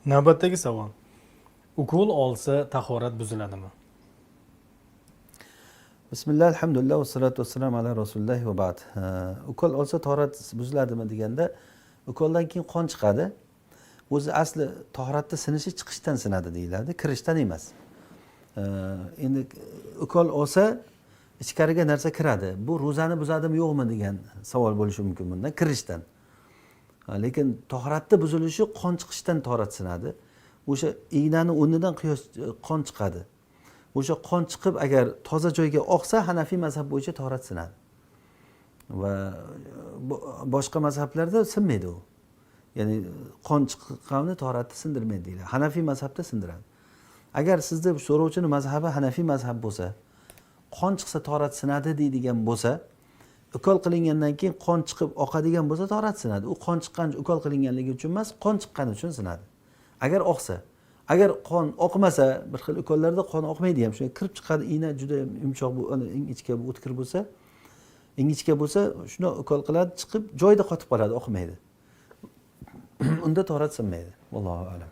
Navbatdagi savol. Ukol olsa tahorat buziladimi? Bismillah, alhamdulillah, vassalotu vassalamu ala rasulilloh va ba'd. Ukol olsa tahorat buziladimi deganda, ukoldan keyin qon chiqadi. O'zi asli tahoratni sinishi chiqishdan sinadi deyiladi, kirishdan emas. Endi ukol olsa ichkariga narsa kiradi. Bu ro'zani buzadimi yo'qmi degan savol bo'lishi mumkin bundan, kirishdan. Lekin tahoratni buzilishi qon chiqishdan tahorat sinadi. O'sha ignani o'rnidan quyosh qon chiqadi. O'sha qon chiqib agar toza joyga oqsa, hanafiy mazhab bo'yicha tahorat sinadi. Va boshqa mazhablarda sinmaydi u. Ya'ni qon chiqqanni tahoratni sindirmaydi deyiladi. Hanafiy mazhabda sindiradi. Agar sizni so'rovchini mazhabi hanafiy mazhab bo'lsa, qon chiqsa tahorat sinadi deydigan bo'lsa, ukol qilingandan keyin qon chiqib oqadigan bo'lsa tahorat sinadi. U qon chiqqan ukol qilinganligi uchun emas, qon chiqqani uchun sinadi. Agar oqsa, agar qon oqmasa, bir xil ukollarda qon oqmaydi ham, shunday kirib chiqadi, igna juda yumshoq, bu ingichka, bu o'tkir bo'lsa, ingichka bo'lsa, shuni ukol qiladi, chiqib joyida qotib qoladi, oqmaydi. Unda tahorat sinmaydi. Allohu a'lam.